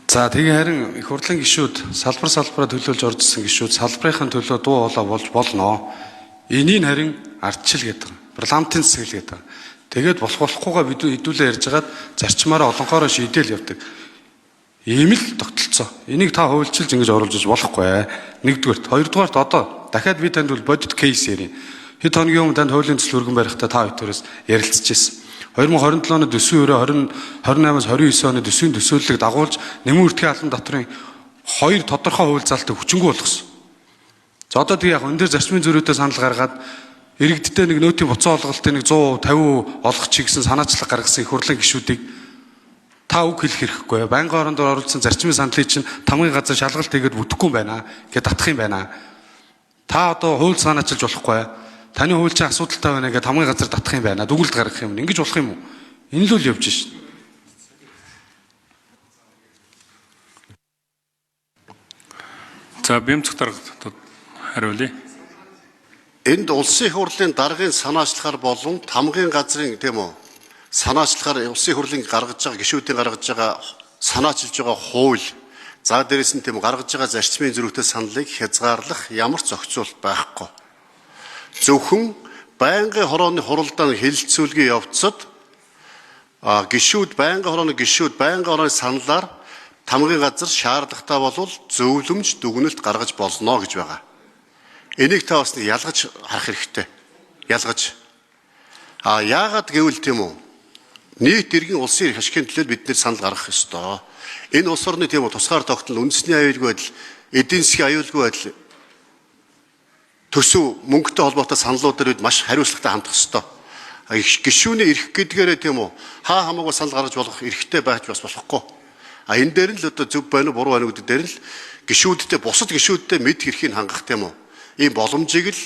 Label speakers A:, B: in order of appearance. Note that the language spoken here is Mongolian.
A: За, тэгээ харин их хурлын гишүүд, салбар салбараа төлөөлж орж исэн гишүүд салбарынхаа төлөө дуу хоолой болж болно. Энийг харин ардчил гэдэг. Парламентын засаглал гэдэг. Тэгээд болох болохгүйгаа бид хэдүүлээ ярьж хагаад зарчмаараа олонхоороо шийдэл явдаг. Ийм л тогтолцоо. Энийг та хуульчилж ингэж оруулж иж болохгүй. Нэгдүгээрт, хоёрдугаарт одоо дахиад би танд бол бодит кейс ярив. Хэд хоногийн өмнө танд хуулийн төсөл өргөн барихтаа та хоёроос ярилцж байсан. 2027 оны төсвийн өрөө 20 28-аас 29 оны төсвийн төсөөллийг дагуулж нэмэн үртгэн албан татврын хоёр тодорхой хууль залтыг хүчингү болгосон. За, одоо тэг яг энэ дээр зарчмын зөрүүтэй санал гаргаад иргэдтэй нэг нөөтийн буцаан олголтын нэг 150% олгочих гэсэн санаачлаг гаргасан их хурлын гишүүдийг та үг хэлэх хэрэггүй. Байнгын оронд оруулсан зарчмын саналыг чинь тамгын газар шалгалт хийгээд бүтэхгүй юм байна гэд татах юм байна. Та одоо хууль санаачилж болохгүй. Таны хууль чинь асуудалтай байна гэд тамгын газар татах юм байна. Дүгнэлт гаргах юм. Ингэж болох юм уу? Энэ л үл явж шин.
B: За, Бямцх дарга хариулъя.
C: Энд улсын хурлын даргын санаачлахаар болон тамгын газрын, тийм үү, санаачлахаар улсын хурлын гаргаж байгаа, гишүүдийн гаргаж байгаа, санаачилж байгаа хууль, за, дээрэс нь тийм гаргаж байгаа зарчмын зөрүүтэй саналыг хязгаарлах ямар ч зохицуулт байхгүй. Зөвхөн байнгын хорооны хуралдааны хэлэлцүүлгийн явцад гишүүд, байнгын хорооны гишүүд байнгын хорооны саналаар тамгын газар шаардлагатай болвол зөвлөмж, дүгнэлт гаргаж болно гэж байгаа. Энийг та бас нэг ялгаж харах хэрэгтэй. Ялгаж. А яагаад гэвэл, тийм үү, нийт иргэн улсын эрх ашигын төлөө бид нэр санал гаргах ёстой. Энэ улс орны, тийм үү, тусгаар тогтнол, үндэсний аюулгүй байдал, эдийн засгийн аюулгүй байдал, төсөв, мөнгөтэй холбоотой саналуудаар бид маш хариуцлагатай хандах ёстой. Гишүүний эрх гэдгээрээ, тийм үү, хаа хамаагүй санал гаргаж болох эрхтэй байж бас болохгүй. А энэ дээр нь л одоо зөв байна уу, буруу байна уу гэдэг дээр нь л гишүүдтэй, бусад гишүүдтэй мэдэх эрхийг хангах, тийм үү, ийм боломжийг л